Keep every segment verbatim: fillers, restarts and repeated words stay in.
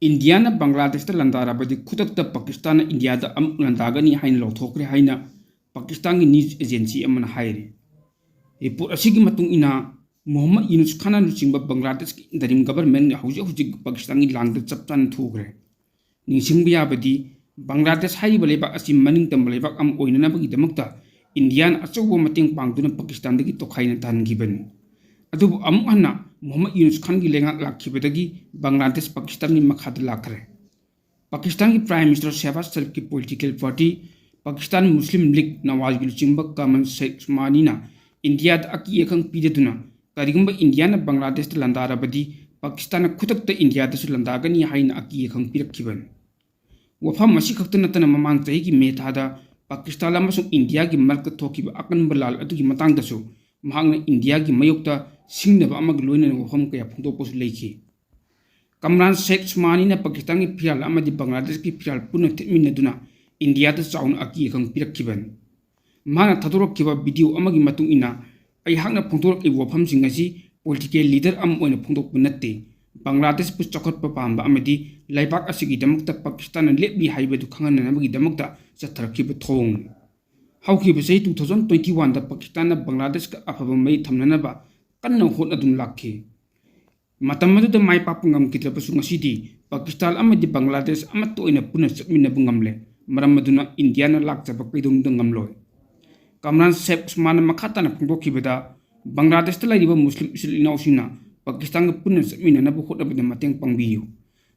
ꯏꯟꯗꯤꯌꯥꯅ ꯕꯪꯒ꯭ꯂꯥꯗꯦꯁꯇ ꯂꯥꯟꯗꯥꯔꯕꯗꯤ ꯈꯨꯗꯛꯇ ꯄꯥꯀꯤꯁꯇꯥꯟꯅ ꯏꯟꯗꯤꯌꯥꯗ ꯑꯃꯨꯛ ꯂꯥꯟꯗꯥꯒꯅꯤ ꯍꯥꯏꯅ ꯂꯥꯎꯊꯣꯛꯈ꯭ꯔꯦ ꯍꯥꯏꯅ ꯄꯥꯀꯤꯁꯇꯥꯟꯒꯤ ꯅ꯭ꯌꯨꯁ ꯑꯦꯖꯦꯟꯁꯤ ꯑꯃꯅ ꯍꯥꯏꯔꯤ꯫ ꯔꯤꯄꯣꯔꯠ ꯑꯁꯤꯒꯤ ꯃꯇꯨꯡ ꯏꯟꯅ, ꯃꯨꯍꯝꯃꯗ ꯌꯨꯅꯨꯁ ꯈꯥꯟꯅ ꯂꯨꯆꯤꯡꯕ ꯕꯪꯒ꯭ꯂꯥꯗꯦꯁꯀꯤ ꯏꯟꯇꯔꯤꯝ ꯒꯕꯔꯃꯦꯟꯠꯅ ꯍꯧꯖꯤꯛ ꯍꯧꯖꯤꯛ ꯄꯥꯀꯤꯁꯇꯥꯟꯒꯤ ꯂꯥꯟꯗ ꯆꯞ ꯆꯥꯅ ꯊꯣꯛꯈ꯭ꯔꯦ꯫ ꯅꯤꯡꯁꯤꯡꯕ ꯌꯥꯕꯗꯤ, ꯕꯪꯒ꯭ꯂꯥꯗꯦꯁ ꯍꯥꯏꯔꯤꯕ ꯂꯩꯕꯥꯛ ꯑꯁꯤ ꯃꯅꯤꯡ ꯇꯝꯕ ꯂꯩꯕꯥꯛ ꯑꯃ ꯑꯣꯏꯅꯅꯕꯒꯤꯗꯃꯛꯇ ꯏꯟꯗꯤꯌꯥꯅ ꯑꯆꯧꯕ ꯃꯇꯦꯡ ꯄꯥꯡꯗꯨꯅ ꯄꯥꯀꯤꯁꯇꯥꯟꯗꯒꯤ ꯇꯣꯈꯥꯏꯅ ꯇꯥꯍꯟꯈꯤꯕꯅꯤ꯫ ꯑꯗꯨꯕꯨ ꯑꯃꯨꯛ ꯍꯟꯅ ꯃꯨꯍꯝꯃꯗ ꯌꯨꯅꯨꯁ ꯈꯥꯟꯒꯤ ꯂꯩꯉꯥꯛ ꯂꯥꯛꯈꯤꯕꯗꯒꯤ ꯕꯪꯒ꯭ꯂꯥꯗꯦꯁ ꯄꯥꯀꯤꯁꯇꯥꯟꯒꯤ ꯃꯈꯥꯗ ꯂꯥꯛꯈ꯭ꯔꯦ꯫ ꯄꯥꯀꯤꯁꯇꯥꯟꯒꯤ ꯄ꯭ꯔꯥꯏꯝ ꯃꯤꯅꯤꯁꯇꯔ ꯁꯦꯍꯕꯥꯖ ꯁꯔꯤꯐꯀꯤ political party Pakistan Muslim League ꯅꯋꯥꯖꯒꯤ ꯂꯨꯆꯤꯡꯕ ꯀꯃꯟ ꯁꯦꯈ ꯎꯁꯃꯥꯅꯤꯅ ꯏꯟꯗꯤꯌꯥꯗ ꯑꯀꯤ ꯑꯈꯪ ꯄꯤꯗꯗꯨꯅ ꯀꯔꯤꯒꯨꯝꯕ ꯏꯟꯗꯤꯌꯥꯅ ꯕꯪꯒ꯭ꯂꯥꯗꯦꯁꯇ ꯂꯥꯟꯗꯥꯔꯕꯗꯤ ꯄꯥꯀꯤꯁꯇꯥꯟꯅ ꯈꯨꯗꯛꯇ ꯏꯟꯗꯤꯌꯥꯗꯁꯨ ꯂꯥꯟꯗꯥꯒꯅꯤ ꯍꯥꯏꯅ ꯑꯀꯤ ꯑꯈꯪ ꯄꯤꯔꯛꯈꯤꯕꯅꯤ꯫ ꯋꯥꯐꯝ ꯑꯁꯤ ꯈꯛꯇ ꯅꯠꯇꯅ ꯃꯃꯥꯡ ꯆꯍꯤꯒꯤ ꯃꯦ ꯊꯥꯗ ꯄꯥꯀꯤꯁꯇꯥꯟ ꯑꯃꯁꯨꯡ ꯏꯟꯗꯤꯌꯥꯒꯤ ꯃꯔꯛꯇ ꯊꯣꯛꯈꯤꯕ ꯑꯀꯟꯕ ꯂꯥꯜ ꯑꯗꯨꯒꯤ ꯃꯇꯥꯡꯗꯁꯨ ꯃꯍꯥꯛꯅ ꯏꯟꯗꯤꯌꯥꯒꯤ ꯃꯥꯌꯣꯛꯇ ꯁꯤꯡꯅꯕ ꯑꯃꯒ ꯂꯣꯏꯅꯅ ꯋꯥꯐꯝ ꯀꯌꯥ ꯐꯣꯡꯗꯣꯛꯄꯁꯨ ꯂꯩꯈꯤ꯫ ꯀꯝꯔꯥꯟ ꯁꯦꯈ ꯎꯁꯃꯥꯅꯤꯅ ꯄꯥꯀꯤꯁꯇꯥꯟꯒꯤ ꯐꯤꯔꯥꯜ ꯑꯃꯗꯤ ꯕꯪꯒ꯭ꯂꯥꯗꯦꯁꯀꯤ ꯐꯤꯔꯥꯜ ꯄꯨꯟꯅ ꯊꯦꯠꯃꯤꯟꯅꯗꯨꯅ ꯏꯟꯗꯤꯌꯥꯗ ꯆꯥꯎꯅ ꯑꯀꯤ ꯑꯈꯪ ꯄꯤꯔꯛꯈꯤꯕꯅꯤ꯫ ꯃꯍꯥꯛꯅ ꯊꯥꯗꯣꯔꯛꯈꯤꯕ ꯚꯤꯗꯤꯑꯣ ꯑꯃꯒꯤ ꯃꯇꯨꯡ ꯏꯟꯅ, ꯑꯩꯍꯥꯛꯅ ꯐꯣꯡꯗꯣꯔꯛꯂꯤꯕ ꯋꯥꯐꯝꯁꯤꯡ ꯑꯁꯤ ꯄꯣꯂꯤꯇꯤꯀꯦꯜ ꯂꯤꯗꯔ ꯑꯃ ꯑꯣꯏꯅ ꯐꯣꯡꯗꯣꯛꯄ ꯅꯠꯇꯦ, ꯕꯪꯒ꯭ꯂꯥꯗꯦꯁꯄꯨ ꯆꯥꯎꯈꯠꯄ ꯄꯥꯝꯕ ꯑꯃꯗꯤ ꯂꯩꯕꯥꯛ ꯑꯁꯤꯒꯤꯗꯃꯛꯇ ꯄꯥꯀꯤꯁꯇꯥꯟꯅ ꯂꯦꯞꯂꯤ ꯍꯥꯏꯕꯗꯨ ꯈꯪꯍꯟꯅꯅꯕꯒꯤꯗꯃꯛꯇ ꯆꯠꯊꯔꯛꯈꯤꯕ ꯊꯧꯑꯣꯡꯅꯤ꯫ ꯍꯧꯈꯤꯕ ꯆꯍꯤ two thousand twenty oneꯗ ꯄꯥꯀꯤꯁꯇꯥꯟꯅ ꯕꯪꯒ꯭ꯂꯥꯗꯦꯁꯀ ꯑꯐꯕ ꯃꯔꯤ ꯊꯝꯅꯅꯕ ꯀꯟꯅ ꯍꯣꯠꯅꯗꯨꯅ ꯂꯥꯛꯈꯤ꯫ ꯃꯇꯝ ꯑꯗꯨꯗ ꯃꯥꯏ ꯄꯥꯛꯄ ꯉꯝꯈꯤꯗ꯭ꯔꯕꯁꯨ, ꯉꯁꯤꯗꯤ ꯄꯥꯀꯤꯁꯇꯥꯟ ꯑꯃꯗꯤ ꯕꯪꯒ꯭ꯂꯥꯗꯦꯁ ꯑꯃꯠꯇ ꯑꯣꯏꯅ ꯄꯨꯟꯅ ꯆꯠꯃꯤꯟꯅꯕ ꯉꯝꯂꯦ꯫ ꯃꯔꯝ ꯑꯗꯨꯅ ꯏꯟꯗꯤꯌꯥꯅ ꯂꯥꯛꯆꯕ ꯀꯩꯗꯧꯅꯨꯡꯗ ꯉꯝꯂꯣꯏ꯫ ꯀꯝꯔꯥꯟ ꯁꯦꯈ ꯎꯁꯃꯥꯟꯅ ꯃꯈꯥ ꯇꯥꯅ ꯐꯣꯡꯗꯣꯛꯈꯤꯕꯗ, ꯕꯪꯒ꯭ꯂꯥꯗꯦꯁꯇ ꯂꯩꯔꯤꯕ ꯃꯨꯁꯂꯤꯝ ꯏꯆꯤꯜ ꯏꯅꯥꯎꯁꯤꯡꯅ ꯄꯥꯀꯤꯁꯇꯥꯟꯒ ꯄꯨꯟꯅ ꯆꯠꯃꯤꯟꯅꯅꯕ ꯍꯣꯠꯅꯕꯗ ꯃꯇꯦꯡ ꯄꯥꯡꯕꯤꯌꯨ꯫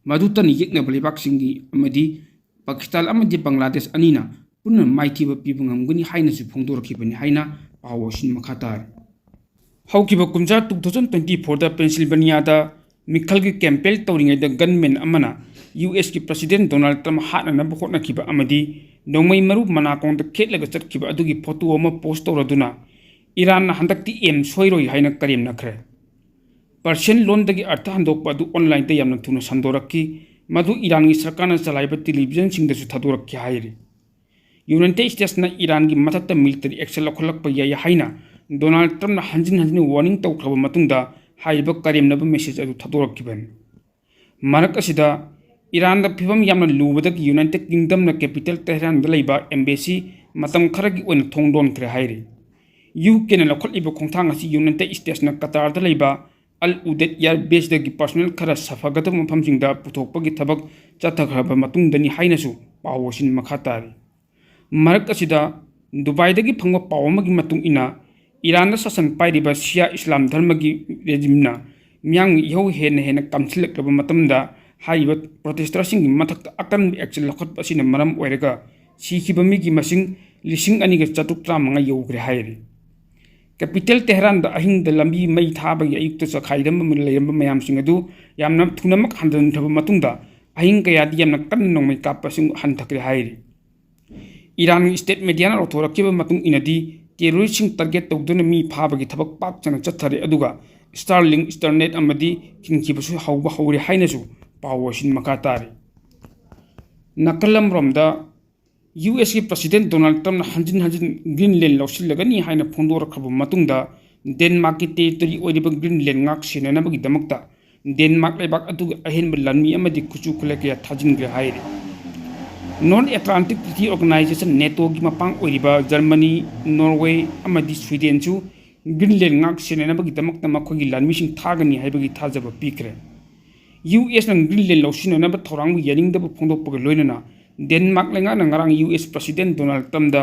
ꯃꯗꯨꯇꯅ ꯌꯦꯛꯅꯕ ꯂꯩꯕꯥꯛꯁꯤꯡꯒꯤ ꯑꯃꯗꯤ ꯄꯥꯀꯤꯁꯇꯥꯟ ꯑꯃꯗꯤ ꯕꯪꯒ꯭ꯂꯥꯗꯦꯁ ꯑꯅꯤꯅ ꯄꯨꯟꯅ ꯃꯥꯏꯊꯤꯕ ꯄꯤꯕ ꯉꯝꯒꯅꯤ ꯍꯥꯏꯅꯁꯨ ꯐꯣꯡꯗꯣꯔꯛꯈꯤꯕꯅꯤ ꯍꯥꯏꯅ ꯄꯥꯎ ꯑꯁꯤꯅ ꯃꯈꯥ ꯇꯥꯔꯤ꯫ ꯍꯧꯈꯤꯕ ꯀꯨꯝꯖꯥ two thousand twenty fourꯗ ꯄꯦꯟꯁꯤꯜꯚꯦꯅꯤꯌꯥꯗ ꯃꯤꯈꯜꯒꯤ ꯀꯦꯝꯄꯦꯟ ꯇꯧꯔꯤꯉꯩꯗ ꯒꯟꯃꯦꯟ ꯑꯃꯅ ꯌꯨ ꯑꯦꯁꯀꯤ ꯄ꯭ꯔꯁꯤꯗꯦꯟ ꯗꯣꯅꯥꯜꯗ ꯇ꯭ꯔꯝꯞ ꯍꯥꯠꯅꯅꯕ ꯍꯣꯠꯅꯈꯤꯕ ꯑꯃꯗꯤ ꯅꯣꯡꯃꯩ ꯃꯔꯨ ꯃꯅꯥꯀꯣꯡꯗ ꯈꯦꯠꯂꯒ ꯆꯠꯈꯤꯕ ꯑꯗꯨꯒꯤ ꯐꯣꯇꯣ ꯑꯃ ꯄꯣꯁ ꯇꯧꯔꯗꯨꯅ ꯏꯔꯥꯟꯅ ꯍꯟꯗꯛꯇꯤ ꯑꯦꯝ ꯁꯣꯏꯔꯣꯏ ꯍꯥꯏꯅ ꯀꯔꯦꯝꯅꯈ꯭ꯔꯦ꯫ ꯄꯔꯁꯤꯌꯟ ꯂꯣꯟꯗꯒꯤ ꯑꯔꯊ ꯍꯟꯗꯣꯛꯄ ꯑꯗꯨ ꯑꯣꯟꯂꯥꯏꯟꯗ ꯌꯥꯝꯅ ꯊꯨꯅ ꯁꯟꯗꯣꯔꯛꯈꯤ, ꯃꯗꯨ ꯏꯔꯥꯟꯒꯤ ꯁꯔꯀꯥꯔꯅ ꯆꯂꯥꯏꯕ ꯇꯦꯂꯤꯚꯤꯖꯟꯁꯤꯡꯗꯁꯨ ꯊꯥꯗꯣꯔꯛꯈꯤ ꯍꯥꯏꯔꯤ꯫ ꯌꯨꯅꯥꯏꯇꯦꯗ ꯁ꯭ꯇꯦꯠꯁꯅ ꯏꯔꯥꯟꯒꯤ ꯃꯊꯛꯇ ꯃꯤꯂꯤꯇꯔꯤ ꯑꯦꯛꯁꯟ ꯂꯧꯈꯠꯂꯛꯄ ꯌꯥꯏ ꯍꯥꯏꯅ ꯗꯣꯅꯥꯜꯗ ꯇ꯭ꯔꯝꯞꯅ ꯍꯟꯖꯤꯟ ꯍꯟꯖꯤꯟ ꯋꯥꯔꯅꯤꯡ ꯇꯧꯈ꯭ꯔꯕ ꯃꯇꯨꯡꯗ ꯍꯥꯏꯔꯤꯕ ꯀꯔꯦꯝꯅꯕ ꯃꯦꯁꯦꯖ ꯑꯗꯨ ꯊꯥꯗꯣꯔꯛꯈꯤꯕꯅꯤ꯫ ꯃꯔꯛ ꯑꯁꯤꯗ ꯏꯔꯥꯟꯗ ꯐꯤꯕꯝ ꯌꯥꯝꯅ ꯂꯨꯕꯗꯒꯤ ꯌꯨꯅꯥꯏꯇꯦꯗ ꯀꯤꯡꯗꯝꯅ ꯀꯦꯄꯤꯇꯦꯜ ꯇꯦꯍꯔꯥꯟꯗ ꯂꯩꯕ ꯑꯦꯝꯕꯦꯁꯤ ꯃꯇꯝ ꯈꯔꯒꯤ ꯑꯣꯏꯅ ꯊꯣꯡ ꯂꯣꯟꯈ꯭ꯔꯦ ꯍꯥꯏꯔꯤ꯫ ꯌꯨ ꯀꯦꯅ ꯂꯧꯈꯠꯂꯤꯕ ꯈꯣꯡꯊꯥꯡ ꯑꯁꯤ ꯌꯨꯅꯥꯏꯇꯦꯗ ꯏꯁꯇꯦꯠꯁꯅ ꯀꯇꯥꯔꯗ ꯂꯩꯕ ꯑꯜ ꯎꯗꯦꯗ ꯏꯌꯥꯔ ꯕꯦꯁꯇꯒꯤ ꯄꯔꯁꯣꯅꯦꯜ ꯈꯔ ꯁꯥꯐꯒꯗꯕ ꯃꯐꯝꯁꯤꯡꯗ ꯄꯨꯊꯣꯛꯄꯒꯤ ꯊꯕꯛ ꯆꯠꯊꯈ꯭ꯔꯕ ꯃꯇꯨꯡꯗꯅꯤ ꯍꯥꯏꯅꯁꯨ ꯄꯥꯎ ꯑꯁꯤꯅ ꯃꯈꯥ ꯇꯥꯔꯤ꯫ ꯃꯔꯛ ꯑꯁꯤꯗ ꯗꯨꯕꯥꯏꯗꯒꯤ ꯐꯪꯕ ꯄꯥꯎ ꯑꯃꯒꯤ ꯃꯇꯨꯡ ꯏꯟꯅ, ꯏꯔꯥꯟꯗ ꯁꯥꯁꯟ ꯄꯥꯏꯔꯤꯕ ꯁꯤꯌꯥ ꯏꯁꯂꯥꯝ ꯙꯔꯃꯒꯤ ꯔꯦꯖꯤꯝꯅ ꯃꯤꯌꯥꯝꯒꯤ ꯏꯍꯧ ꯍꯦꯟꯅ ꯍꯦꯟꯅ ꯀꯝꯁꯤꯜꯂꯛꯂꯕ ꯃꯇꯝꯗ, ꯍꯥꯏꯔꯤꯕ ꯄ꯭ꯔꯣꯇꯦꯁꯇꯔꯁꯤꯡꯒꯤ ꯃꯊꯛꯇ ꯑꯀꯟꯕ ꯑꯦꯛꯁꯟ ꯂꯧꯈꯠꯄ ꯑꯁꯤꯅ ꯃꯔꯝ ꯑꯣꯏꯔꯒ ꯁꯤꯈꯤꯕ ꯃꯤꯒꯤ ꯃꯁꯤꯡ ꯂꯤꯁꯤꯡ ꯑꯅꯤꯒ ꯆꯥꯇ꯭ꯔꯨꯛ ꯇꯔꯥꯃꯉꯥ ꯌꯧꯈ꯭ꯔꯦ ꯍꯥꯏꯔꯤ꯫ ꯀꯦꯄꯤꯇꯦꯜ ꯇꯦꯍꯔꯥꯟꯗ ꯑꯍꯤꯡꯗ ꯂꯝꯕꯤ ꯃꯩ ꯊꯥꯕꯒꯤ ꯑꯌꯨꯛꯇ ꯆꯈꯥꯏꯔꯝꯕ ꯂꯩꯔꯝꯕ ꯃꯌꯥꯝꯁꯤꯡ ꯑꯗꯨ ꯌꯥꯝꯅ ꯊꯨꯅꯃꯛ ꯍꯟꯖꯤꯟꯈ꯭ꯔꯕ ꯃꯇꯨꯡꯗ, ꯑꯍꯤꯡ ꯀꯌꯥꯗꯤ ꯌꯥꯝꯅ ꯀꯟꯅ ꯅꯣꯡꯃꯩ ꯀꯥꯞꯄꯁꯤꯡ ꯍꯟꯊꯈ꯭ꯔꯦ ꯍꯥꯏꯔꯤ꯫ ꯏꯔꯥꯟꯒꯤ ꯏꯁꯇꯦꯠ ꯃꯦꯗꯤꯌꯥꯅ ꯂꯥꯎꯊꯣꯔꯛꯈꯤꯕ ꯃꯇꯨꯡ ꯏꯟꯅꯗꯤ, ꯇꯦꯔꯣꯔꯤꯁꯁꯤꯡ ꯇꯥꯔꯒꯦꯠ ꯇꯧꯗꯨꯅ ꯃꯤ ꯐꯥꯕꯒꯤ ꯊꯕꯛ ꯄꯥꯛ ꯁꯟꯅ ꯆꯠꯊꯔꯦ, ꯑꯗꯨꯒ ꯁ꯭ꯇꯥꯔꯂꯤꯡ ꯏꯟꯇꯔꯅꯦꯠ ꯑꯃꯗꯤ ꯊꯤꯡꯈꯤꯕꯁꯨ ꯍꯧꯕ ꯍꯧꯔꯦ ꯍꯥꯏꯅꯁꯨ ꯄꯥꯎ ꯑꯁꯤꯅ ꯃꯈꯥ ꯇꯥꯔꯤ꯫ ꯅꯥꯀꯜ ꯑꯃꯔꯣꯝꯗ, ꯌꯨ ꯑꯦꯁꯀꯤ ꯄ꯭ꯔꯁꯤꯗꯦꯟ ꯗꯣꯅꯥꯜꯗ ꯇ꯭ꯔꯝꯞꯅ ꯍꯟꯖꯤꯟ ꯍꯟꯖꯤꯟ ꯒ꯭ꯔꯤꯟꯂꯦꯟ ꯂꯧꯁꯤꯜꯂꯒꯅꯤ ꯍꯥꯏꯅ ꯐꯣꯡꯗꯣꯔꯛꯈ꯭ꯔꯕ ꯃꯇꯨꯡꯗ, ꯗꯦꯟꯃꯥꯔꯛꯀꯤ ꯇꯦꯔꯤꯇꯣꯔꯤ ꯑꯣꯏꯔꯤꯕ ꯒ꯭ꯔꯤꯟꯂꯦꯟ ꯉꯥꯛ ꯁꯦꯟꯅꯅꯕꯒꯤꯗꯃꯛꯇ ꯗꯦꯟꯃꯥꯔꯛ ꯂꯩꯕꯥꯛ ꯑꯗꯨꯒꯤ ꯑꯍꯦꯟꯕ ꯂꯥꯟꯃꯤ ꯑꯃꯗꯤ ꯈꯨꯠꯁꯨ ꯈꯨꯠꯂꯥꯏ ꯀꯌꯥ ꯊꯥꯖꯤꯟꯈ꯭ꯔꯦ ꯍꯥꯏꯔꯤ꯫ ꯅꯣꯔꯠ ꯑꯦꯇ꯭ꯂꯥꯟꯇꯤꯛ ꯇ꯭ꯔꯤꯇꯤ ꯑꯣꯔꯒꯅꯥꯏꯖꯦꯁꯟ, ꯅꯦꯇꯣꯒꯤ ꯃꯄꯥꯡ ꯑꯣꯏꯔꯤꯕ ꯖꯔꯃꯅꯤ, ꯅꯣꯔꯋꯦ ꯑꯃꯗꯤ ꯁ꯭ꯋꯤꯗꯦꯟꯁꯨ ꯒ꯭ꯔꯤꯟꯂꯦꯟ ꯉꯥꯛ ꯁꯦꯟꯅꯅꯕꯒꯤꯗꯃꯛꯇ ꯃꯈꯣꯏꯒꯤ ꯂꯥꯟꯃꯤꯁꯤꯡ ꯊꯥꯒꯅꯤ ꯍꯥꯏꯕꯒꯤ ꯊꯥꯖꯕ ꯄꯤꯈ꯭ꯔꯦ꯫ ꯌꯨ ꯑꯦꯁꯅ ꯒ꯭ꯔꯤꯟꯂꯦꯟ ꯂꯧꯁꯤꯟꯅꯅꯕ ꯊꯧꯔꯥꯡꯕꯨ ꯌꯥꯅꯤꯡꯗꯕ ꯐꯣꯡꯗꯣꯛꯄꯒ ꯂꯣꯏꯅꯅ, ꯗꯦꯟꯃꯥꯔꯛ ꯂꯩꯉꯥꯛꯅ ꯉꯔꯥꯡ ꯌꯨ ꯑꯦꯁ ꯄ꯭ꯔꯁꯤꯗꯦꯟ ꯗꯣꯅꯥꯜꯗ ꯇ꯭ꯔꯝꯞꯗ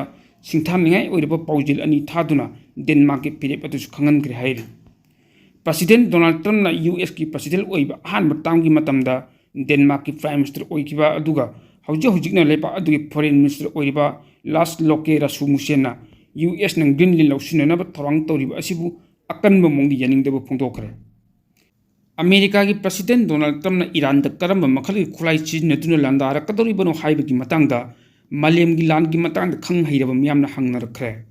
ꯁꯤꯡꯊꯥꯅꯤꯡꯉꯥꯏ ꯑꯣꯏꯔꯕ ꯄꯥꯎꯖꯦꯜ ꯑꯅꯤ ꯊꯥꯗꯨꯅ ꯗꯦꯟꯃꯥꯔꯛꯀꯤ ꯐꯤꯔꯦꯞ ꯑꯗꯨꯁꯨ ꯈꯪꯍꯟꯈ꯭ꯔꯦ ꯍꯥꯏꯔꯤ꯫ ꯄ꯭ꯔꯁꯤꯗꯦꯟ ꯗꯣꯅꯥꯜꯗ ꯇ꯭ꯔꯝꯞꯅ ꯌꯨ ꯑꯦꯁꯀꯤ ꯄ꯭ꯔꯁꯤꯗꯦꯟ ꯑꯣꯏꯕ ꯑꯍꯥꯟꯕ ꯇꯥꯝꯒꯤ ꯃꯇꯝꯗ ꯗꯦꯟꯃꯥꯔꯛꯀꯤ ꯄ꯭ꯔꯥꯏꯝ ꯃꯤꯅꯤꯁꯇꯔ ꯑꯣꯏꯈꯤꯕ, ꯑꯗꯨꯒ ꯍꯧꯖꯤꯛ ꯍꯧꯖꯤꯛꯅ ꯂꯩꯕꯥꯛ ꯑꯗꯨꯒꯤ ꯐꯣꯔꯦꯟ ꯃꯤꯅꯤꯁꯇꯔ ꯑꯣꯏꯔꯤꯕ ꯂꯥꯁ ꯂꯣꯀꯦ ꯔꯥꯁꯨꯃꯨꯁꯦꯟꯅ ꯌꯨ ꯑꯦꯁꯅ ꯒ꯭ꯔꯤꯟꯂꯦꯟ ꯂꯧꯁꯤꯟꯅꯅꯕ ꯊꯧꯔꯥꯡ ꯇꯧꯔꯤꯕ ꯑꯁꯤꯕꯨ ꯑꯀꯟꯕ ꯃꯑꯣꯡꯗ ꯌꯥꯅꯤꯡꯗꯕ ꯐꯣꯡꯗꯣꯛꯈ꯭ꯔꯦ꯫ ꯑꯃꯦꯔꯤꯀꯥꯒꯤ ꯄ꯭ꯔꯁꯤꯗꯦꯟ ꯗꯣꯅꯥꯜꯗ ꯇ꯭ꯔꯝꯞꯅ ꯏꯔꯥꯟꯗ ꯀꯔꯝꯕ ꯃꯈꯜꯒꯤ ꯈꯨꯠꯂꯥꯏ ꯁꯤꯖꯤꯟꯅꯗꯨꯅ ꯂꯥꯟꯗꯥꯔꯛꯀꯗꯧꯔꯤꯕꯅꯣ ꯍꯥꯏꯕꯒꯤ ꯃꯇꯥꯡꯗ ꯃꯥꯂꯦꯝꯒꯤ ꯂꯥꯟꯒꯤ ꯃꯇꯥꯡꯗ ꯈꯪ ꯍꯩꯔꯕ ꯃꯤꯌꯥꯝꯅ ꯍꯪꯅꯔꯛꯈ꯭ꯔꯦ꯫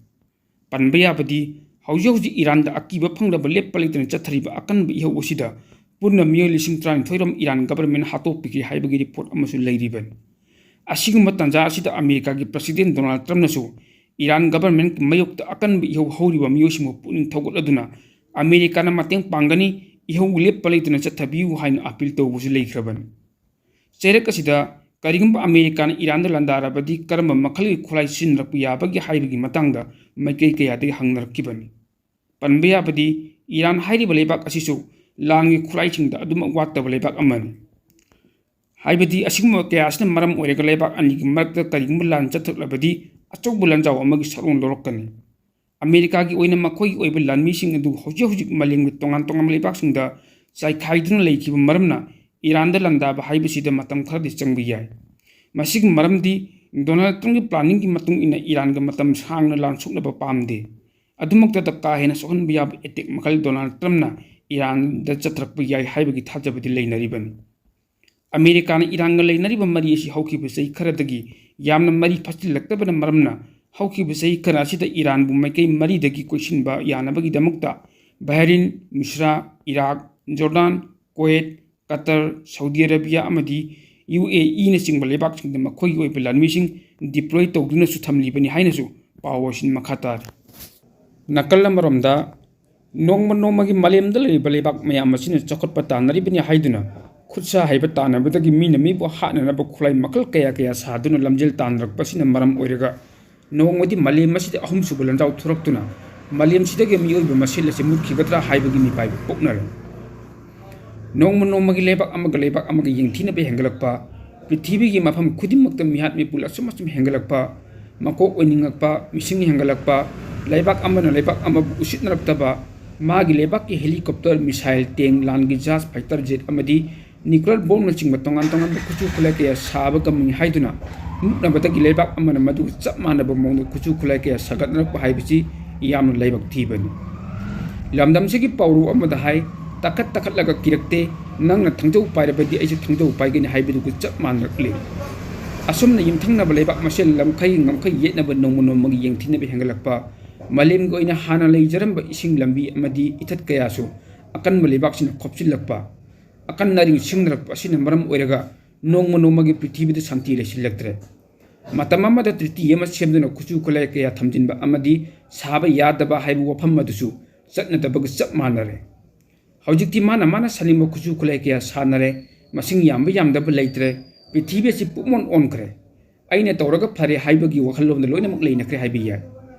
ꯄꯟꯕ ꯌꯥꯕꯗꯤ, ꯍꯧꯖꯤꯛ ꯍꯧꯖꯤꯛ ꯏꯔꯥꯟꯗ ꯑꯀꯤꯕ ꯐꯪꯗꯕ ꯂꯦꯞꯄ ꯂꯩꯇꯅ ꯆꯠꯊꯔꯤꯕ ꯑꯀꯟꯕ ꯏꯍꯧ ꯑꯁꯤꯗ ꯄꯨꯟꯅ ꯃꯤꯑꯣꯏ ꯂꯤꯁꯤꯡ ꯇꯔꯥꯅꯤꯊꯣꯏ ꯔꯣꯝ ꯏꯔꯥꯟ ꯒꯚꯔꯟꯃꯦꯟꯠ ꯍꯥꯠꯇꯣꯛꯄꯤꯈ꯭ꯔꯦ ꯍꯥꯏꯕꯒꯤ ꯔꯤꯄꯣꯔꯠ ꯑꯃꯁꯨ ꯂꯩꯔꯤꯕꯅꯤ꯫ ꯑꯁꯤꯒꯨꯝꯕ ꯇꯥꯟꯖꯥ ꯑꯁꯤꯗ ꯑꯃꯦꯔꯤꯀꯥꯒꯤ ꯄ꯭ꯔꯁꯤꯗꯦꯟ ꯗꯣꯅꯥꯜꯗ ꯇ꯭ꯔꯝꯞꯅꯁꯨ ꯏꯔꯥꯟ ꯒꯚꯔꯟꯃꯦꯟꯠꯀꯤ ꯃꯥꯌꯣꯛꯇ ꯑꯀꯟꯕ ꯏꯍꯧ ꯍꯧꯔꯤꯕ ꯃꯤꯑꯣꯏꯁꯤꯡꯕꯨ ꯄꯨꯛꯅꯤꯡ ꯊꯧꯒꯠꯂꯗꯨꯅ ꯑꯃꯦꯔꯤꯀꯥꯅ ꯃꯇꯦꯡ ꯄꯥꯡꯒꯅꯤ, ꯏꯍꯧ ꯂꯦꯞꯄ ꯂꯩꯇꯅ ꯆꯠꯊꯕꯤꯌꯨ ꯍꯥꯏꯅ ꯑꯄꯤꯜ ꯇꯧꯕꯁꯨ ꯂꯩꯈ꯭ꯔꯕꯅꯤ꯫ ꯆꯩꯔꯛ ꯑꯁꯤꯗ ꯀꯔꯤꯒꯨꯝꯕ ꯑꯃꯦꯔꯤꯀꯥꯅ ꯏꯔꯥꯟꯗ ꯂꯥꯟꯗꯥꯔꯕꯗꯤ ꯀꯔꯝꯕ ꯃꯈꯜꯒꯤ ꯈꯨꯠꯂꯥꯏ ꯁꯤꯖꯤꯟꯅꯔꯛꯄ ꯌꯥꯕꯒꯦ ꯍꯥꯏꯕꯒꯤ ꯃꯇꯥꯡꯗ ꯃꯥꯏꯀꯩ ꯀꯌꯥꯗꯒꯤ ꯍꯪꯅꯔꯛꯈꯤꯕꯅꯤ꯫ ꯄꯟꯕ ꯌꯥꯕꯗꯤ, ꯏꯔꯥꯟ ꯍꯥꯏꯔꯤꯕ ꯂꯩꯕꯥꯛ ꯑꯁꯤꯁꯨ ꯂꯥꯟꯒꯤ ꯈꯨꯠꯂꯥꯏꯁꯤꯡꯗ ꯑꯗꯨꯃꯛ ꯋꯥꯠꯇꯕ ꯂꯩꯕꯥꯛ ꯑꯃꯅꯤ꯫ ꯍꯥꯏꯕꯗꯤ, ꯑꯁꯤꯒꯨꯝꯕ ꯀꯌꯥ ꯑꯁꯤꯅ ꯃꯔꯝ ꯑꯣꯏꯔꯒ ꯂꯩꯕꯥꯛ ꯑꯅꯤꯒꯤ ꯃꯔꯛꯇ ꯀꯔꯤꯒꯨꯝꯕ ꯂꯥꯟ ꯆꯠꯊꯔꯛꯂꯕꯗꯤ ꯑꯆꯧꯕ ꯂꯥꯟꯖꯥꯎ ꯑꯃꯒꯤ ꯁꯛꯂꯣꯟ ꯂꯧꯔꯛꯀꯅꯤ꯫ ꯑꯃꯦꯔꯤꯀꯥꯒꯤ ꯑꯣꯏꯅ ꯃꯈꯣꯏꯒꯤ ꯑꯣꯏꯕ ꯂꯥꯟꯃꯤꯁꯤꯡ ꯑꯗꯨ ꯍꯧꯖꯤꯛ ꯍꯧꯖꯤꯛ ꯃꯥꯂꯦꯝꯒꯤ ꯇꯣꯉꯥꯟ ꯇꯣꯉꯥꯟꯕ ꯂꯩꯕꯥꯛꯁꯤꯡꯗ ꯆꯥꯏꯈꯥꯏꯗꯨꯅ ꯂꯩꯈꯤꯕ ꯃꯔꯝꯅ, ꯏꯔꯥꯟꯗ ꯂꯥꯟꯗꯥꯕ ꯍꯥꯏꯕꯁꯤꯗ ꯃꯇꯝ ꯈꯔꯗꯤ ꯆꯪꯕ ꯌꯥꯏ꯫ ꯃꯁꯤꯒꯤ ꯃꯔꯝꯗꯤ, ꯗꯣꯅꯥꯜꯗ ꯇ꯭ꯔꯝꯞꯀꯤ ꯄ꯭ꯂꯥꯅꯤꯡꯒꯤ ꯃꯇꯨꯡ ꯏꯟꯅ ꯏꯔꯥꯟꯒ ꯃꯇꯝ ꯁꯥꯡꯅ ꯂꯥꯟ ꯁꯣꯛꯅꯕ ꯄꯥꯝꯗꯦ꯫ ꯑꯗꯨꯃꯛꯇꯗ ꯀꯥ ꯍꯦꯟꯅ ꯁꯣꯛꯍꯟꯕ ꯌꯥꯕ ꯑꯦꯇꯦꯛ ꯃꯈꯜ ꯗꯣꯅꯥꯜꯗ ꯇ꯭ꯔꯝꯞꯅ ꯏꯔꯥꯟꯗ ꯆꯠꯊꯔꯛꯄ ꯌꯥꯏ ꯍꯥꯏꯕꯒꯤ ꯊꯥꯖꯕꯗꯤ ꯂꯩꯅꯔꯤꯕꯅꯤ꯫ ꯑꯃꯦꯔꯤꯀꯥꯅ ꯏꯔꯥꯟꯒ ꯂꯩꯅꯔꯤꯕ ꯃꯔꯤ ꯑꯁꯤ ꯍꯧꯈꯤꯕ ꯆꯍꯤ ꯈꯔꯗꯒꯤ ꯌꯥꯝꯅ ꯃꯔꯤ ꯐꯠꯆꯤꯜꯂꯛꯇꯕꯅ ꯃꯔꯝꯅ, ꯍꯧꯈꯤꯕ ꯆꯍꯤ ꯈꯔ ꯑꯁꯤꯗ ꯏꯔꯥꯟꯕꯨ ꯃꯥꯏꯀꯩ ꯃꯔꯤꯗꯒꯤ ꯀꯣꯏꯁꯤꯟꯕ ꯌꯥꯅꯕꯒꯤꯗꯃꯛꯇ ꯕꯍꯔꯤꯟ, ꯃꯤꯁ꯭ꯔꯥ, Iraq, Jordan, Kuwait, Qatar, Saudi Arabia ꯑꯃꯗꯤ ꯌꯨ ꯑꯦ ꯏꯅꯆꯤꯡꯕ ꯂꯩꯕꯥꯛꯁꯤꯡꯗ ꯃꯈꯣꯏꯒꯤ ꯑꯣꯏꯕ ꯂꯥꯟꯃꯤꯁꯤꯡ deploy ꯇꯧꯗꯨꯅꯁꯨ ꯊꯝꯂꯤꯕꯅꯤ ꯍꯥꯏꯅꯁꯨ ꯄꯥꯎ ꯑꯁꯤꯅ ꯃꯈꯥ ꯇꯥꯔꯤ꯫ ꯅꯥꯀꯜ ꯑꯃꯔꯣꯝꯗ, ꯅꯣꯡꯃ ꯅꯣꯡꯃꯒꯤ ꯃꯥꯂꯦꯝꯗ ꯂꯩꯔꯤꯕ ꯂꯩꯕꯥꯛ ꯃꯌꯥꯝ ꯑꯁꯤꯅ ꯆꯥꯎꯈꯠꯄ ꯇꯥꯟꯅꯔꯤꯕꯅꯤ ꯍꯥꯏꯗꯨꯅ, ꯈꯨꯠꯁꯥ ꯍꯩꯕ ꯇꯥꯟꯅꯕꯗꯒꯤ ꯃꯤꯅ ꯃꯤꯕꯨ ꯍꯥꯠꯅꯅꯕ ꯈꯨꯠꯂꯥꯏ ꯃꯈꯜ ꯀꯌꯥ ꯀꯌꯥ ꯁꯥꯗꯨꯅ ꯂꯝꯖꯦꯜ ꯇꯥꯟꯅꯔꯛꯄ ꯑꯁꯤꯅ ꯃꯔꯝ ꯑꯣꯏꯔꯒ, ꯅꯣꯡꯃꯗꯤ ꯃꯥꯂꯦꯝ ꯑꯁꯤꯗ ꯑꯍꯨꯝꯁꯨꯕ ꯂꯥꯟꯖꯥꯎ ꯊꯣꯔꯛꯇꯨꯅ ꯃꯥꯂꯦꯝꯁꯤꯗꯒꯤ ꯃꯤꯑꯣꯏꯕ ꯃꯁꯤꯡ ꯑꯁꯤ ꯃꯨꯠꯈꯤꯒꯗ꯭ꯔꯥ ꯍꯥꯏꯕꯒꯤ ꯃꯤꯄꯥꯏꯕ ꯄꯣꯛꯅꯔꯦ꯫ ꯅꯣꯡꯃ ꯅꯣꯡꯃꯒꯤ ꯂꯩꯕꯥꯛ ꯑꯃꯒ ꯂꯩꯕꯥꯛ ꯑꯃꯒ ꯌꯦꯡꯊꯤꯅꯕ ꯍꯦꯟꯒꯠꯂꯛꯄ, ꯄ꯭ꯔꯤꯊꯤꯕꯤꯒꯤ ꯃꯐꯝ ꯈꯨꯗꯤꯡꯃꯛꯇ ꯃꯤꯍꯥꯠ ꯃꯤꯄꯨꯟ ꯑꯁꯨꯝ ꯑꯁꯨꯝ ꯍꯦꯟꯒꯠꯂꯛꯄ, ꯃꯀꯣꯛ ꯑꯣꯏꯅꯤꯡꯉꯛꯄ, ꯃꯤꯁꯤꯡ ꯍꯦꯟꯒꯠꯂꯛꯄ, ꯂꯩꯕꯥꯛ ꯑꯃꯅ ꯂꯩꯕꯥꯛ ꯑꯃꯕꯨ ꯎꯁꯤꯠꯅꯔꯛꯇꯕ, ꯃꯥꯒꯤ ꯂꯩꯕꯥꯛꯀꯤ helicopter, missile, tank, ꯂꯥꯟꯒꯤ ꯖꯍꯥꯖ, fighter jet ꯑꯃꯗꯤ nuclear bombꯅꯆꯤꯡꯕ ꯇꯣꯉꯥꯟ ꯇꯣꯉꯥꯟꯕ ꯈꯨꯠꯁꯨ ꯈꯨꯠꯂꯥꯏ ꯀꯌꯥ ꯁꯥꯕ ꯉꯝꯃꯤ ꯍꯥꯏꯗꯨꯅ ꯃꯨꯛꯅꯕꯗꯒꯤ ꯂꯩꯕꯥꯛ ꯑꯃꯅ ꯃꯗꯨꯒ ꯆꯞ ꯃꯥꯟꯅꯕ ꯃꯑꯣꯡꯗ ꯈꯨꯠꯁꯨ ꯈꯨꯠꯂꯥꯏ ꯀꯌꯥ ꯁꯥꯒꯠꯅꯔꯛꯄ ꯍꯥꯏꯕꯁꯤ ꯌꯥꯝꯅ ꯂꯥꯏꯕꯛ ꯊꯤꯕꯅꯤ꯫ ꯂꯝꯗꯝꯁꯤꯒꯤ ꯄꯥꯎꯔꯧ ꯑꯃꯗ ꯍꯥꯏ, "ꯇꯥꯈꯠ ꯇꯥꯈꯠꯂꯒ ꯀꯤꯔꯛꯇꯦ, ꯅꯪꯅ ꯊꯥꯡꯖꯧ ꯄꯥꯏꯔꯕꯗꯤ ꯑꯩꯁꯨ ꯊꯥꯡꯖꯧ ꯄꯥꯏꯒꯅꯤ" ꯍꯥꯏꯕꯗꯨꯒ ꯆꯞ ꯃꯥꯟꯅꯔꯛꯂꯤ꯫ ꯑꯁꯨꯝꯅ ꯌꯨꯝꯊꯪꯅꯕ ꯂꯩꯕꯥꯛ ꯃꯁꯦꯜ ꯂꯝꯈꯩ ꯉꯝꯈꯩ ꯌꯦꯠꯅꯕ ꯅꯣꯡꯃ ꯅꯣꯡꯃꯒꯤ ꯌꯦꯡꯊꯤꯅꯕ ꯍꯦꯟꯒꯠꯂꯛꯄ, ꯃꯥꯂꯦꯝꯒꯤ ꯑꯣꯏꯅ ꯍꯥꯟꯅ ꯂꯩꯖꯔꯝꯕ ꯏꯁꯤꯡ ꯂꯝꯕꯤ ꯑꯃꯗꯤ ꯏꯊꯠ ꯀꯌꯥꯁꯨ ꯑꯀꯟꯕ ꯂꯩꯕꯥꯛꯁꯤꯡꯅ ꯈꯣꯞꯆꯤꯜꯂꯛꯄ, ꯑꯀꯟ ꯑꯔꯤꯡ ꯁꯤꯡꯅꯔꯛꯄ ꯑꯁꯤꯅ ꯃꯔꯝ ꯑꯣꯏꯔꯒ ꯅꯣꯡꯃ ꯅꯣꯡꯃꯒꯤ ꯄ꯭ꯔꯤꯊꯤꯕꯤꯗ ꯁꯥꯟꯇꯤ ꯂꯩꯁꯤꯜꯂꯛꯇ꯭ꯔꯦ꯫ ꯃꯇꯝ ꯑꯃꯗ treaty ꯑꯃ ꯁꯦꯝꯗꯨꯅ ꯈꯨꯠꯁꯨ ꯈꯨꯠꯂꯥꯏ ꯀꯌꯥ ꯊꯝꯖꯤꯟꯕ ꯑꯃꯗꯤ ꯁꯥꯕ ꯌꯥꯗꯕ ꯍꯥꯏꯕ ꯋꯥꯐꯝ ꯑꯗꯨꯁꯨ ꯆꯠꯅꯗꯕꯒ ꯆꯞ ꯃꯥꯟꯅꯔꯦ꯫ ꯍꯧꯖꯤꯛꯇꯤ ꯃꯥꯅ ꯃꯥꯅ ꯁꯥꯅꯤꯡꯕ ꯈꯨꯠꯁꯨ ꯈꯨꯠꯂꯥꯏ ꯀꯌꯥ ꯁꯥꯟꯅꯔꯦ꯫ ꯃꯁꯤꯡ ꯌꯥꯝꯕ ꯌꯥꯝꯗꯕ ꯂꯩꯇ꯭ꯔꯦ꯫ ꯄ꯭ꯔꯤꯊꯤꯕꯤ ꯑꯁꯤ ꯄꯨꯝꯑꯣꯟ ꯑꯣꯟꯈ꯭ꯔꯦ꯫ ꯑꯩꯅ ꯇꯧꯔꯒ ꯐꯔꯦ ꯍꯥꯏꯕꯒꯤ ꯋꯥꯈꯜꯂꯣꯟꯗ ꯂꯣꯏꯅꯃꯛ ꯂꯩꯅꯈ꯭ꯔꯦ ꯍꯥꯏꯕ ꯌꯥꯏ꯫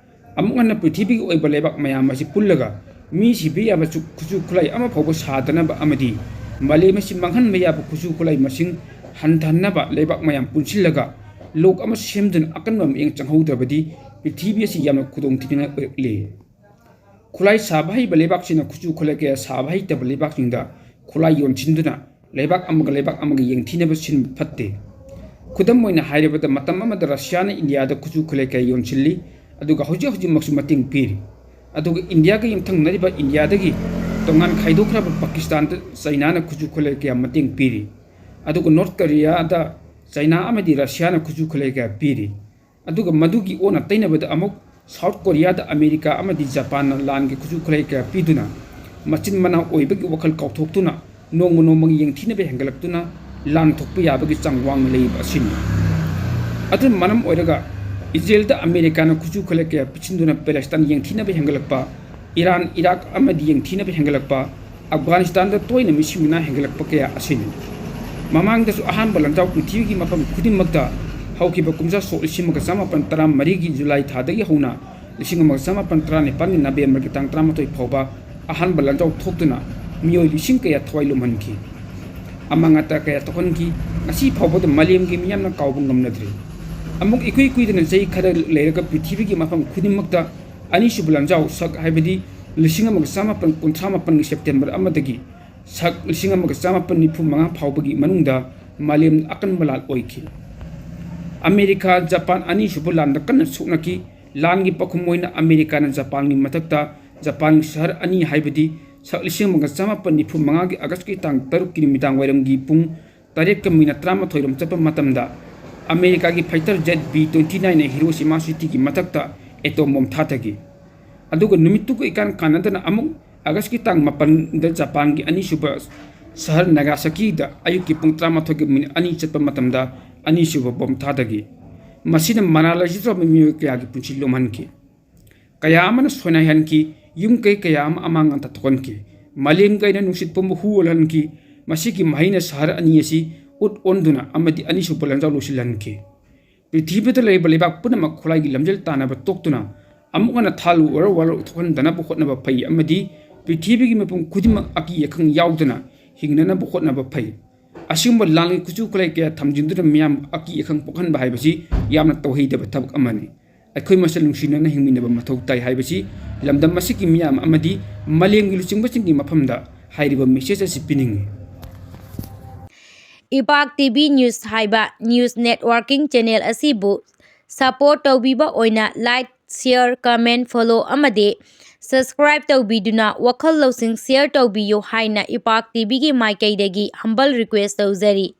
ꯑꯃꯨꯛ ꯍꯟꯅ ꯄ꯭ꯔꯤꯊꯤꯕꯤꯒꯤ ꯑꯣꯏꯕ ꯂꯩꯕꯥꯛ ꯃꯌꯥꯝ ꯑꯁꯤ ꯄꯨꯜꯂꯒ ꯃꯤ ꯁꯤꯕ ꯌꯥꯕ ꯆꯨ-, ꯈꯨꯠꯁꯨ ꯈꯨꯠꯂꯥꯏ ꯑꯃ ꯐꯥꯎꯕ ꯁꯥꯗꯅꯕ ꯑꯃꯗꯤ ꯃꯥꯂꯦꯝ ꯑꯁꯤ ꯃꯥꯡꯍꯟꯕ ꯌꯥꯕ ꯈꯨꯠꯁꯨ ꯈꯨꯠꯂꯥꯏ ꯃꯁꯤꯡ ꯍꯟꯊꯍꯟꯅꯕ ꯂꯩꯕꯥꯛ ꯃꯌꯥꯝ ꯄꯨꯟꯁꯤꯜꯂꯒ ꯂꯣꯛ ꯑꯃ ꯁꯦꯝꯗꯨꯅ ꯑꯀꯟꯕ ꯃꯤꯠꯌꯦꯡ ꯆꯪꯍꯧꯗ꯭ꯔꯕꯗꯤ ꯄ꯭ꯔꯤꯊꯤꯕꯤ ꯑꯁꯤ ꯌꯥꯝꯅ ꯈꯨꯗꯣꯡꯊꯤꯅꯤꯡꯉꯥꯏ ꯑꯣꯏꯔꯛꯂꯤ꯫ ꯈꯨꯠꯂꯥꯏ ꯁꯥꯕ ꯍꯩꯕ ꯂꯩꯕꯥꯛꯁꯤꯡꯅ ꯈꯨꯠꯁꯨ ꯈꯨꯠꯂꯥꯏ ꯀꯌꯥ ꯁꯥꯕ ꯍꯩꯇꯕ ꯂꯩꯕꯥꯛꯁꯤꯡꯗ ꯈꯨꯠꯂꯥꯏ ꯌꯣꯟꯁꯤꯟꯗꯨꯅ ꯂꯩꯕꯥꯛ ꯑꯃꯒ ꯂꯩꯕꯥꯛ ꯑꯃꯒ ꯌꯦꯡꯊꯤꯅꯕ ꯁꯤꯟꯕ ꯐꯠꯇꯦ꯫ ꯈꯨꯗꯝ ꯑꯣꯏꯅ ꯍꯥꯏꯔꯕꯗ, ꯃꯇꯝ ꯑꯃꯗ ꯔꯁꯤꯌꯥꯅ ꯏꯟꯗꯤꯌꯥꯗ ꯈꯨꯠꯁꯨ ꯈꯨꯠꯂꯥꯏ ꯀꯌꯥ ꯌꯣꯟꯁꯤꯜꯂꯤ, ꯑꯗꯨꯒ ꯍꯧꯖꯤꯛ ꯍꯧꯖꯤꯛꯃꯛꯁꯨ ꯃꯇꯦꯡ ꯄꯤꯔꯤ꯫ ꯑꯗꯨꯒ ꯏꯟꯗꯤꯌꯥꯒ ꯌꯨꯝꯊꯪꯅꯔꯤꯕ ꯏꯟꯗꯤꯌꯥꯗꯒꯤ ꯇꯣꯉꯥꯟ ꯈꯥꯏꯗꯣꯛꯈ꯭ꯔꯕ ꯄꯥꯀꯤꯁꯇꯥꯟꯗ ꯆꯩꯅꯥꯅ ꯈꯨꯠꯁꯨ ꯈꯨꯠꯂꯥꯏ ꯀꯌꯥ ꯃꯇꯦꯡ ꯄꯤꯔꯤ꯫ ꯑꯗꯨꯒ ꯅꯣꯔꯠ ꯀꯣꯔꯤꯌꯥꯗ ꯆꯩꯅꯥ ꯑꯃꯗꯤ ꯔꯁꯤꯌꯥꯅ ꯈꯨꯠꯁꯨ ꯈꯨꯠꯂꯥꯏ ꯀꯌꯥ ꯄꯤꯔꯤ꯫ ꯑꯗꯨꯒ ꯃꯗꯨꯒꯤ ꯑꯣꯟꯅ ꯇꯩꯅꯕꯗ ꯑꯃꯨꯛ ꯁꯥꯎꯠ ꯀꯣꯔꯤꯌꯥꯗ ꯑꯃꯦꯔꯤꯀꯥ ꯑꯃꯗꯤ ꯖꯄꯥꯟꯅ ꯂꯥꯟꯒꯤ ꯈꯨꯠꯁꯨ ꯈꯨꯠꯂꯥꯏ ꯀꯌꯥ ꯄꯤꯗꯨꯅ ꯃꯆꯤꯟ ꯃꯅꯥꯎ ꯑꯣꯏꯕꯒꯤ ꯋꯥꯈꯜ ꯀꯥꯎꯊꯣꯛꯇꯨꯅ ꯅꯣꯡꯃ ꯅꯣꯡꯃꯒꯤ ꯌꯦꯡꯊꯤꯅꯕ ꯍꯦꯟꯒꯠꯂꯛꯇꯨꯅ ꯂꯥꯟ ꯊꯣꯛꯄ ꯌꯥꯕꯒꯤ ꯆꯥꯡ ꯋꯥꯡꯅ ꯂꯩꯔꯤꯕ ꯑꯁꯤꯅꯤ꯫ ꯑꯗꯨꯅ ꯃꯔꯝ ꯑꯣꯏꯔꯒ ꯏꯖꯔꯦꯜꯗ ꯑꯃꯦꯔꯤꯀꯥꯅ ꯈꯨꯠꯁꯨ ꯈꯨꯠꯂꯥꯏ ꯀꯌꯥ ꯄꯤꯁꯤꯟꯗꯨꯅ ꯄꯦꯂꯦꯁꯇꯥꯏꯟ ꯌꯦꯡꯊꯤꯅꯕ ꯍꯦꯟꯒꯠꯂꯛꯄ, ꯏꯔꯥꯟ, ꯏꯔꯥꯛ ꯑꯃꯗꯤ ꯌꯦꯡꯊꯤꯅꯕ ꯍꯦꯟꯒꯠꯂꯛꯄ, ꯑꯐꯒꯥꯅꯤꯁꯇꯥꯟꯗ ꯇꯣꯏꯅ ꯃꯤꯁꯤ ꯃꯤꯅꯥ ꯍꯦꯟꯒꯠꯂꯛꯄ ꯀꯌꯥ ꯑꯁꯤꯅꯤ꯫ ꯃꯃꯥꯡꯗꯁꯨ ꯑꯍꯥꯟꯕ ꯂꯥꯟꯖꯥꯎ ꯄ꯭ꯔꯤꯊꯤꯕꯤꯒꯤ ꯃꯐꯝ ꯈꯨꯗꯤꯡꯃꯛꯇ ꯍꯧꯈꯤꯕ ꯀꯨꯝꯖꯥ ꯁꯣꯛ ꯂꯤꯁꯤꯡ ꯑꯃꯒ ꯆꯃꯥꯄꯟ ꯇꯔꯥꯃꯔꯤꯒꯤ ꯖꯨꯂꯥꯏ ꯊꯥꯗꯒꯤ ꯍꯧꯅ ꯂꯤꯁꯤꯡ ꯑꯃꯒ ꯆꯃꯥꯄꯟ ꯇꯔꯥꯅꯤꯄꯥꯟꯒꯤ ꯅꯕꯦꯝꯕꯔꯒꯤ ꯇꯥꯡ ꯇꯔꯥꯃꯥꯊꯣꯏ ꯐꯥꯎꯕ ꯑꯍꯥꯟꯕ ꯂꯥꯟꯖꯥꯎ ꯊꯣꯛꯇꯨꯅ ꯃꯤꯑꯣꯏ ꯂꯤꯁꯤꯡ ꯀꯌꯥ ꯊꯋꯥꯏ ꯂꯨꯝꯍꯟꯈꯤ꯫ ꯑꯃꯥꯡ ꯑꯇꯥ ꯀꯌꯥ ꯊꯣꯛꯍꯟꯈꯤ꯫ ꯉꯁꯤ ꯐꯥꯎꯕꯗ ꯃꯥꯂꯦꯝꯒꯤ ꯃꯤꯌꯥꯝꯅ ꯀꯥꯎꯕ ꯉꯝꯅꯗ꯭ꯔꯤ꯫ ꯑꯃꯨꯛ ꯏꯀꯨꯏ ꯀꯨꯏꯗꯅ ꯆꯍꯤ ꯈꯔ ꯂꯩꯔꯒ ꯄ꯭ꯔꯤꯊꯤꯕꯤꯒꯤ ꯃꯐꯝ ꯈꯨꯗꯤꯡꯃꯛꯇ ꯑꯅꯤꯁꯨꯕ ꯂꯥꯟꯖꯥꯎ ꯁꯛ, ꯍꯥꯏꯕꯗꯤ ꯂꯤꯁꯤꯡ ꯑꯃꯒ ꯆꯃꯥꯄꯟ ꯀꯨꯟꯊ꯭ꯔꯥ ꯃꯥꯄꯟꯒꯤ ꯁꯦꯞꯇꯦꯝꯕꯔ ꯑꯃꯗꯒꯤ ꯁꯛ ꯂꯤꯁꯤꯡ ꯑꯃꯒ ꯆꯃꯥꯄꯟ ꯅꯤꯐꯨ ꯃꯉꯥ ꯐꯥꯎꯕꯒꯤ ꯃꯅꯨꯡꯗ ꯃꯥꯂꯦꯝ ꯑꯀꯟꯕ ꯂꯥꯟ ꯑꯣꯏꯈꯤ꯫ ꯑꯃꯦꯔꯤꯀꯥ, ꯖꯄꯥꯟ ꯑꯅꯤꯁꯨꯕ ꯂꯥꯟꯗ ꯀꯟꯅ ꯁꯣꯛꯅꯈꯤ꯫ ꯂꯥꯟꯒꯤ ꯄꯥꯎꯈꯨꯝ ꯑꯣꯏꯅ ꯑꯃꯦꯔꯤꯀꯥꯅ ꯖꯄꯥꯟꯒꯤ ꯃꯊꯛꯇ ꯖꯄꯥꯟꯒꯤ ꯁꯍꯔ ꯑꯅꯤ, ꯍꯥꯏꯕꯗꯤ ꯁꯛ ꯂꯤꯁꯤꯡ ꯑꯃꯒ ꯆꯃꯥꯄꯟ ꯅꯤꯐꯨ ꯃꯉꯥꯒꯤ ꯑꯥꯒꯁꯀꯤ ꯇꯥꯡ ꯇꯔꯨꯛꯀꯤ ꯅꯨꯃꯤꯗꯥꯡ ꯋꯥꯏꯔꯝꯒꯤ ꯄꯨꯡ ꯇꯔꯦꯠꯀ ꯃꯤꯅꯠ ꯇꯔꯥꯃꯥꯊꯣꯏ ꯔꯣꯝ ꯆꯠꯄ ꯃꯇꯝꯗ ꯑꯃꯦꯔꯤꯀꯥꯒꯤ fighter jet B twenty nine ꯅ ꯍꯤꯔꯣꯁꯤꯃꯥ ꯁꯤꯇꯤꯒꯤ ꯃꯊꯛꯇ ꯑꯦꯇꯣꯝ ꯕꯣꯝ ꯊꯥꯊꯈꯤ꯫ ꯑꯗꯨꯒ ꯅꯨꯃꯤꯠꯇꯨꯒ ꯏꯀꯥꯟ ꯀꯥꯟꯅꯗꯅ ꯑꯃꯨꯛ ꯑꯥꯒꯁꯀꯤ ꯇꯥꯡ ꯃꯥꯄꯟꯗ ꯖꯄꯥꯟꯒꯤ ꯑꯅꯤꯁꯨꯕ ꯁꯍꯔ ꯅꯥꯒꯥꯁꯥꯀꯤꯗ ꯑꯌꯨꯛꯀꯤ ꯄꯨꯡ ꯇꯔꯥꯃꯥꯊꯣꯏꯒ ꯃꯤꯅꯤꯠ ꯑꯅꯤ ꯆꯠꯄ ꯃꯇꯝꯗ ꯑꯅꯤꯁꯨꯕ ꯕꯣꯝ ꯊꯥꯗꯈꯤ꯫ ꯃꯁꯤꯅ ꯃꯅꯥ ꯂꯩꯖꯗ꯭ꯔꯕ ꯃꯤꯑꯣꯏ ꯀꯌꯥꯒꯤ ꯄꯨꯟꯁꯤ ꯂꯨꯝꯍꯟꯈꯤ꯫ ꯀꯌꯥ ꯑꯃꯅ ꯁꯣꯏꯅꯥꯏꯍꯟꯈꯤ, ꯌꯨꯝ ꯀꯩ ꯀꯌꯥ ꯑꯃ ꯑꯃꯥꯡ ꯑꯇꯥ ꯊꯣꯛꯍꯟꯈꯤ, ꯃꯥꯂꯦꯝꯒꯤ ꯑꯣꯏꯅ ꯅꯨꯡꯁꯤꯠ ꯄꯨꯝꯕ ꯍꯨ ꯑꯣꯜꯍꯟꯈꯤ, ꯃꯁꯤꯒꯤ ꯃꯍꯩꯅ ꯁꯍꯔ ꯑꯅꯤ ꯑꯁꯤ ꯎꯠ ꯑꯣꯟꯗꯨꯅ ꯑꯃꯗꯤ ꯑꯅꯤꯁꯨꯕ ꯂꯥꯟꯖꯥꯎ ꯂꯣꯏꯁꯤꯜꯍꯟꯈꯤ꯫ ꯄ꯭ꯔꯤꯊꯤꯕꯤꯗ ꯂꯩꯔꯤꯕ ꯂꯩꯕꯥꯛ ꯄꯨꯝꯅꯃꯛ ꯈꯨꯠꯂꯥꯏꯒꯤ ꯂꯝꯖꯦꯜ ꯇꯥꯟꯅꯕ ꯇꯣꯛꯇꯨꯅ ꯑꯃꯨꯛ ꯍꯟꯅ ꯊꯥ ꯂꯨ ꯑꯣꯔ ꯋꯥꯔ ꯊꯣꯛꯍꯟꯗꯅꯕ ꯍꯣꯠꯅꯕ ꯐꯩ ꯑꯃꯗꯤ ꯄ꯭ꯔꯤꯊꯤꯕꯤꯒꯤ ꯃꯤꯄꯨꯝ ꯈꯨꯗꯤꯡꯃꯛ ꯑꯀꯤ ꯑꯈꯪ ꯌꯥꯎꯗꯅ ꯍꯤꯡꯅꯅꯕ ꯍꯣꯠꯅꯕ ꯐꯩ꯫ ꯑꯁꯤꯒꯨꯝꯕ ꯂꯥꯟꯒꯤ ꯈꯨꯠꯁꯨ ꯈꯨꯠꯂꯥꯏ ꯀꯌꯥ ꯊꯝꯖꯤꯟꯗꯨꯅ ꯃꯤꯌꯥꯝ ꯑꯀꯤ ꯑꯈꯪ ꯄꯣꯛꯍꯟꯕ ꯍꯥꯏꯕꯁꯤ ꯌꯥꯝꯅ ꯇꯧꯍꯩꯗꯕ ꯊꯕꯛ ꯑꯃꯅꯤ꯫ ꯑꯩꯈꯣꯏ ꯃꯁꯦꯜ ꯅꯨꯡꯁꯤꯅꯅ ꯍꯤꯡꯃꯤꯟꯅꯕ ꯃꯊꯧ ꯇꯥꯏ ꯍꯥꯏꯕꯁꯤ ꯂꯝꯗꯝ ꯑꯁꯤꯒꯤ ꯃꯤꯌꯥꯝ ꯑꯃꯗꯤ ꯃꯥꯂꯦꯝꯒꯤ ꯂꯨꯆꯤꯡꯕꯁꯤꯡꯒꯤ ꯃꯐꯝꯗ ꯍꯥꯏꯔꯤꯕ ꯃꯦꯁꯦꯖ ꯑꯁꯤ ꯄꯤꯅꯤꯡꯏ꯫ ꯏꯄꯥꯛ ꯇꯤ ꯚꯤ ꯅ꯭ꯌꯨꯁ ꯍꯥꯏꯕ ꯅ꯭ꯌꯨꯁ ꯅꯦꯠꯋꯥꯔꯀꯤꯡ ꯆꯦꯅꯦꯜ ꯑꯁꯤꯕꯨ ꯁꯄꯣꯔꯠ ꯇꯧꯕꯤꯕ ꯑꯣꯏꯅ ꯂꯥꯏꯛ, ꯁꯤꯌꯔ, ꯀꯃꯦꯟ, ꯐꯣꯂꯣ ꯑꯃꯗꯤ ꯁꯕꯁꯀ꯭ꯔꯥꯏꯕ ꯇꯧꯕꯤꯗꯨꯅ ꯋꯥꯈꯜ ꯂꯧꯁꯤꯡ ꯁꯤꯌꯔ ꯇꯧꯕꯤꯌꯨ ꯍꯥꯏꯅ ꯏꯄꯥꯛ ꯇꯤ ꯚꯤꯒꯤ ꯃꯥꯏꯀꯩꯗꯒꯤ ꯍꯝꯕꯜ ꯔꯤꯀ꯭ꯋꯦꯁ ꯇꯧꯖꯔꯤ꯫